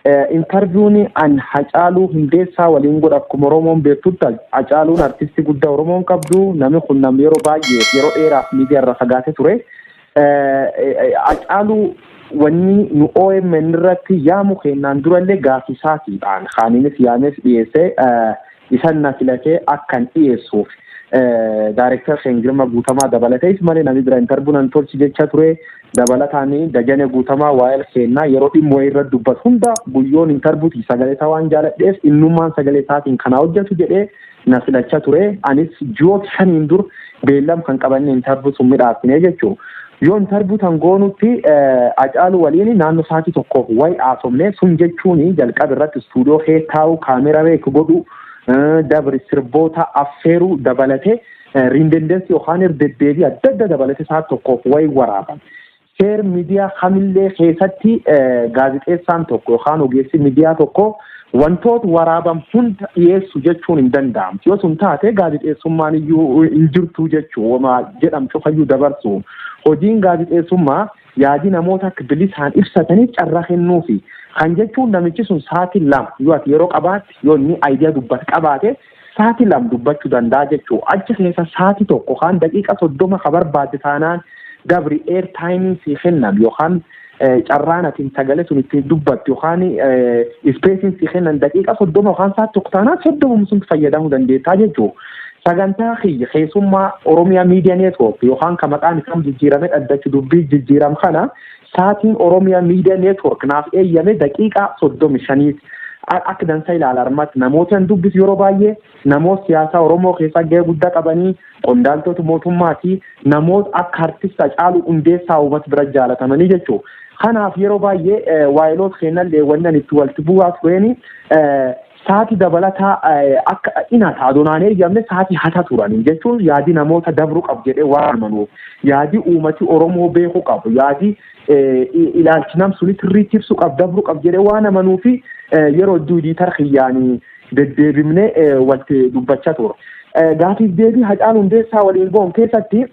Interview'n an Hacaaluu Hundeessaa waliin godha, akkuma Oromoon beektutti Hacaaluun artistii guddaa Oromoon qabdu. Namni kun nama yeroo baay'ee yeroo dheeraaf miidiyaa irraa fagaatee ture. Hacaaluu wanni nu OMN irratti yaamu kennaan durallee gaafii isaatiidhaan kaaniinis yaames dhiyeessee isan na filatee akkan dhiyeessuuf director keenya Girma Guutamaa dabalatees malee namni bira interview nan tolchi jecha ture. Dabalataan Dajane Guutamaa waa'ee kennaa yeroo dhimma wayii irratti dubbatu hunda guyyoon interviewti sagalee isaa waan jaaladheef innummaan sagalee isaatiin kana hojjetu jedhee na filachaa ture. Anis ji'oota 5n dur beellam kan qabanne interview sun midhaasine jechuudha. Yoo interview tan goonutti Hacaaluu waliin naannoo sa'aatii 1f wayi haasofne. Sun jechuun jalqaba irratti istuudiyoo kee taa'u, kaameraa beeku godhu, dabri sirboota affeeruu dabalatee, redundancy yookaan deddeebii adda addaa dabalatee sa'aatii 1f wayi waraaban. Seer miidiyaa kamillee keessatti gaazexeessaan tokko yookaan ogeessi miidiyaa tokko wantoota waraaban hunda dhiyeessu jechuun hin danda'amu. Yoo sun taate gaazexeessummaan iyyuu hin jirtu jechuu wama jedhamtu fayyuu dabarsu. Hojiin gaazexeessummaa yaadii namoota akka bilisaan ibsataniif carraa kennuufi. Kan jechuun namichi sun sa'aatii 2 yoo ati yeroo qabaatte, yoo inni idea dubbate qabaate, sa'aatii 2 dubbachuu danda'a jechuudha. Achi keessa sa'aatii 1 kan daqiiqa 30 ka barbaadde taanaan dabri air time sii kennan yookaan carraan ati sagalee sun ittiin dubbattu yookaan spaceiin sii kennan daqiiqa 30 yookaan sa'aatii 1 taanaan 30 sun fayyadamuu dandeettaa jechuudha. Sagantaa kiyya keessummaa Oromiyaa Miidiyaa Network yookaan kan maqaan isaa jijjiirame dhaddacha dubbii jijjiiram kana, sa'aatiin Oromiyaa Miidiyaa Network naaf eeyyame daqiiqaa 35ti. Akka dansa ilaala armatti namoota dubbisu yeroo baay'ee namoota siyaasaa Oromoo keessaa gahee guddaa qabanii, qondaaltota mootummaati, namoota akka artist Hacaaluu Hundeessaa uummata bira jaalatamanii jechuudha. Kanaaf yeroo baay'ee waayiloota kennallee wannan itti walitti bu'aa tureeni sa'aatii dabalataa akka inata adoonaan eeyyamne sa'aatii hata turanii jechuun yaadii namoota dabruu qabu jedhee waan amanuuf, yaadii uummati Oromoo beekuu qabu, yaadii ilaalchi nam suni sirriitti ibsuu qabu dabruu qabu jedhee waan amanuufi yeroo hedduu editor kiyyaanii deddeebimnee walitti dubbachaa ture. Gaafiif deebii Hacaaluu Hundeessaa waliin goon keessatti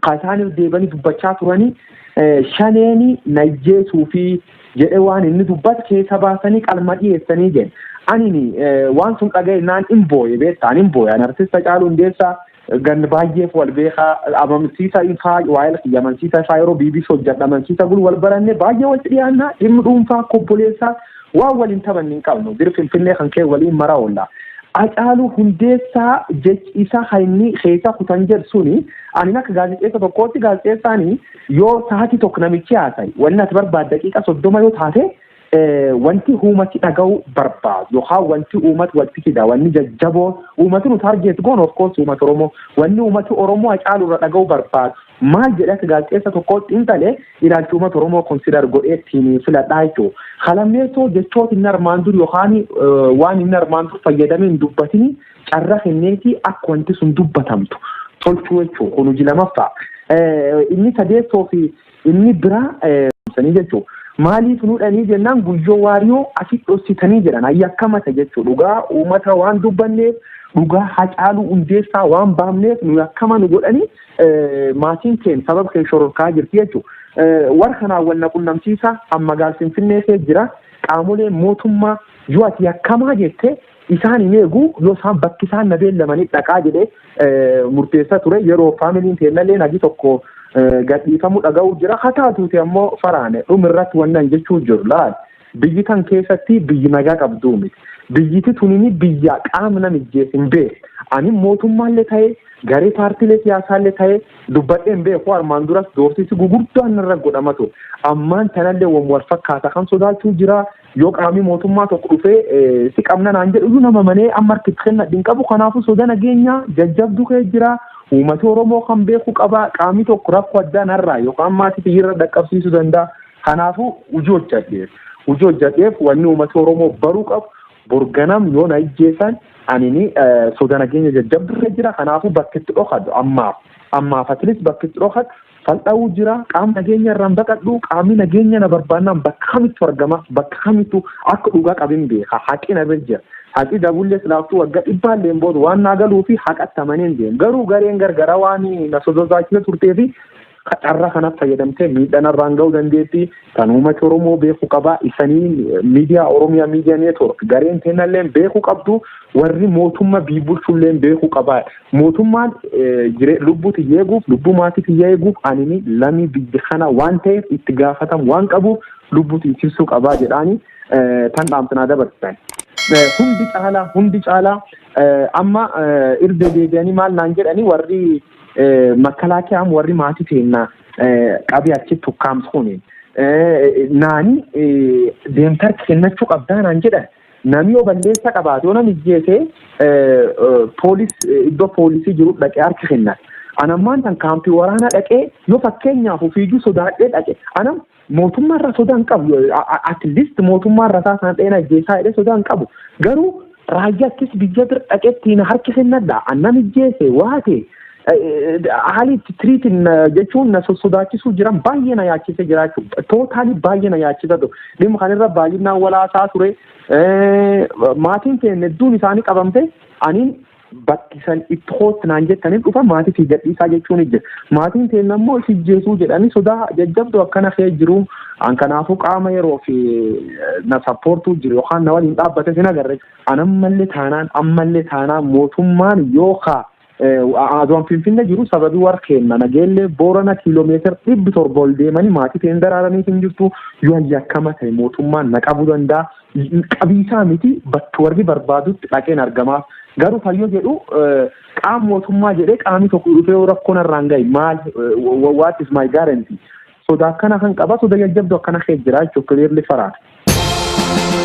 kan isaaniif deebanii dubbachaa turanii shaneeni najjeesuu fi jedhee waan inni dubbatu keessa baasanii qalma dhiyeessanii jedhe. Anini waan sun dhaga'e naan hin booye beektaa, hin booye. Ani artist Hacaaluu Hundeessaa gan baay'eef wal beekaa, amansiisa ifaa waa'ee kiyya amansiisa ifaa yeroo BBC hojjedha amansiisa gul wal baranne, baay'ee walitti dhiyaannaa, dhimmi dhuunfaa obboleessaa waan waliin taphanne hin qabnu, dir Finfinnee kan kee waliin mara oolla. Hacaaluu Hundeessaa jechi isaa kan inni keessa kutan jedhu suni, ani akka gaazexeessa tokkootti gaazexeessaani yoo sa'aatii 1 namichi haasa'i, wanni ati barbaad daqiiqa 30 yoo taate, wanti uummati dhaga'uu barbaadu yookaan wanti uummati walitti fida, wanni jajjaboo uummati nu target goon, of course uummata Oromoo, wanni uummati Oromoo Hacaaluu irra dhaga'uu barbaadu maal jedhee akka gaazexeessa tokkootti xiinxalee ilaalchi uummata Oromoo consider godhee ittiin filadhaa jechuudha. Kalammeessoo jechoota inni armaan dur yookaan waan inni armaan dur fayyadamee hin dubbatini carraa kenneeti akka wanti sun dubbatamtu tolchuu jechuudha. Kun hojii lamaffaa. Inni sadeessoo fi inni biraa sanii jechuudha. Maaliif nuudhanii jennaan Guyyoo Waariyoo asitti dhoksitanii jedhan ayyaakkamata jechuudha. Dhugaa uummata waan dubbanneef, dhugaa Hacaaluu Hundeessaa waan baafneef nu akkama nu godhanii, maatiin keenya sababa keenya shororkaa jirti jechuudha. Warra kanaan wal na qunnamsiisa amma magaala Finfinnee keessa jira. Qaamoleen mootummaa yoo ati yakkamaa jette isaan hin eegu, yoo isaan bakki isaan na beellamanii dhaqaa jedhee murteessaa ture. Yeroo faamiliin teennallee nagi tokko gadhiifamuu dhaga'uu jira. Haa taatuuti ammoo faraane dhumirratti wannan jechuu jiru laal. Biyyi tan keessatti biyyi nagaa qabduu miti. Biyyiti tunini biyya qaama namijjees hin beeku. Ani mootummaallee ta'ee garee paartiilee siyaasaallee ta'ee dubbadhee hin beeku. Armaan duras doorsisi gugurdaan narra godhama ture. Ammaan tanallee waan wal fakkaata kan sodaachuu jira. Yoo qaamni mootummaa tokko dhufee si qabna naan jedhu iyyuu nama manee amma harkitti kennadhu hin qabu. Kanaafuu soda nageenyaa jajjabduu kee jira. Uummati Oromoo kan beeku qaba. Qaamni tokko rakkoo addaa narraa yookaan maatii kiyyarra dhaqqabsiisuu danda'a. Kanaafuu hojii hojjedheef. Hojii hojjedheef wanni uummati Oromoo baruu qabu borganam yoo na ijjeessan anini soda nageenya jajjabdurra jira. Kanaafuu bakki itti dhokadhu ammaaf. Ammaaf atilis bakki itti dhokadhu fal'aa'uu jira. Qaama nageenya irraan baqadhu, qaamni nageenya na barbaannaan bakka kamittu argama, bakka kamittu akka dhugaa qabin beeka. Haqi na bira jira. Haqi dabullee silaaftuu waggaa dhibbaallee booda waan naa galuu fi haqatti amanee hin deemu. Garuu gareen gargaraa waan na sosodaachisa turtee fi Carraa kanaaf fayyadamtee miidhaan irraan ga'uu dandeetti. Kan uummata Oromoo beekuu qaba. Isanii miidiyaa Oromiyaa Miidiyaa Network gareen teennallee beekuu qabdu, warri mootummaa biibulchullee beekuu qaba. Mootummaan lubbuu tiyya eeguuf, lubbuu maatii tiyya eeguuf, anini lamii biyya kana waan ta'eef itti gaafatamu waan qabuuf lubbuu tiksisuu qabaa jedhaani tan dhaamsanaa dabarsan. Hundi caalaa amma irra deebi'anii maal naan jedhani, warri makkalaakiyaan, warri maatii teennaa qabee achitti ukkaamsuuni. Naani deemtar kennachuu qabdaa naan jedhan. Namni yoo balleessa qabaate, yoo namni ijjeese, poolis iddoo poolisii jiru dhaqee harka kennan. Anammaan tan kaampii waraanaa dhaqee yoo fakkeenyaaf ofiiyyuu sodaadhee dhaqe, anam mootummaa irraa sodaa hin qabu. At least mootummaa irraa isaa sana dheena ijjeessaa jedhee sodaa hin qabu. Garuu raayyaa ittis biyya bira dhaqeettiin harki kennadha. Annam ijjeese waate haalli itti tiriitiin jechuun na sodaachisuu jiran baay'ee na yaachisee jiraachuu, totally baay'ee na yaachisa ture. Dhimma kanarra baay'inaan walaasaa ture. Maatiin keenya hedduun isaanii qabamte, aniin bakki san itti hootti naan jettanii dhufa maatii fi gadhiisaa jechuun jira. Maatiin keenya immoo si ijjeesuu jedhanii sodaa jajjabduu akkana kee jiru. An kanaafuu qaama yeroo fi na supportuu jiru yookaan na waliin dhaabbate sin agarre. An ammallee taanaan mootummaan yookaan aduun Finfinnee jiru sababii warra kenna nageellee Boorana kiiloomeetira 700 ol deemanii maatii ta'een daraaranii hin jirtu, yoo yakkama ta'e mootummaan na qabuu danda'a. Qabiisaa miti, bakki warri barbaadutti dhaqeen argamaaf. Garuu fayyoo jedhu qaama mootummaa jedhee qaamni tokko dhufee rakkoon irraan gahe maal, what is my guarantee? Sodaa akkana kan qaba, soda jajjabdu akkana kee jira jechuudha, clearly faraadha.